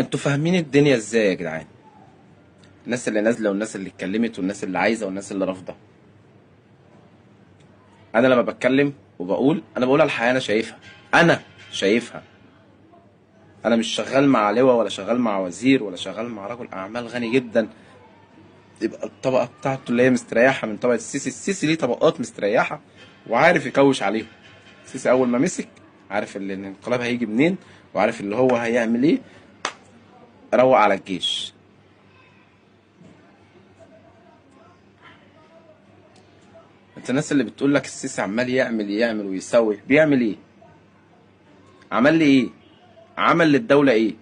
انتوا فاهمين الدنيا ازاي يا جدعان؟ الناس اللي نازله والناس اللي اتكلمت والناس اللي عايزه والناس اللي رافضه. انا لما بتكلم وبقول، انا بقول على الحقيقة، انا شايفها، انا شايفها. انا مش شغال مع لواء ولا شغال مع وزير ولا شغال مع رجل اعمال غني جدا يبقى الطبقة بتاعته اللي هي مستريحه من طبقه السيسي. السيسي ليه طبقات مستريحه وعارف يكوش عليهم. السيسي اول ما مسك عارف اللي الانقلاب هيجي منين وعارف اللي هو هيعمل ايه، روق على الجيش. انت الناس اللي بتقول لك السيسي عمال يعمل ويسوي، بيعمل ايه؟ عمل لي ايه؟ عمل للدولة ايه؟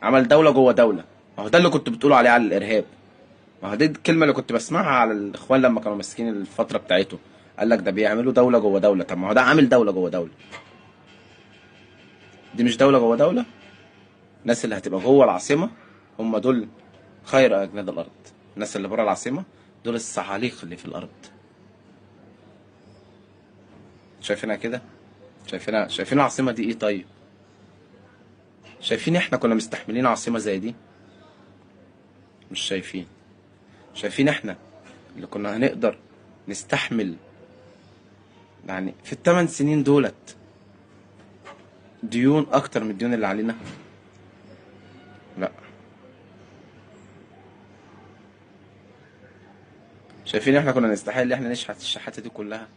عمل دولة جوه دولة. ما هو ده اللي كنت بتقولوا عليه على الارهاب. ما هو دي الكلمة اللي كنت بسمعها على الاخوان لما كانوا ماسكين الفترة بتاعته، قال لك ده بيعملوا دولة جوه دولة. طب ما هو ده عامل دولة جوه دولة. دي مش دولة جوه دولة؟ الناس اللي هتبقى جوه العاصمة هم دول خير اجناد الارض، الناس اللي بره العاصمة دول الصعاليق اللي في الارض. شايفينها كده؟ شايفينها؟ شايفين العاصمة دي ايه؟ طيب شايفين احنا كنا مستحملين عاصمة زي دي؟ مش شايفين. شايفين احنا اللي كنا هنقدر نستحمل يعني في ال8 سنين دولت ديون اكتر من الديون اللي علينا؟ لا. شايفين احنا كنا نستحق ان احنا نشحت الشحاتة دي كلها؟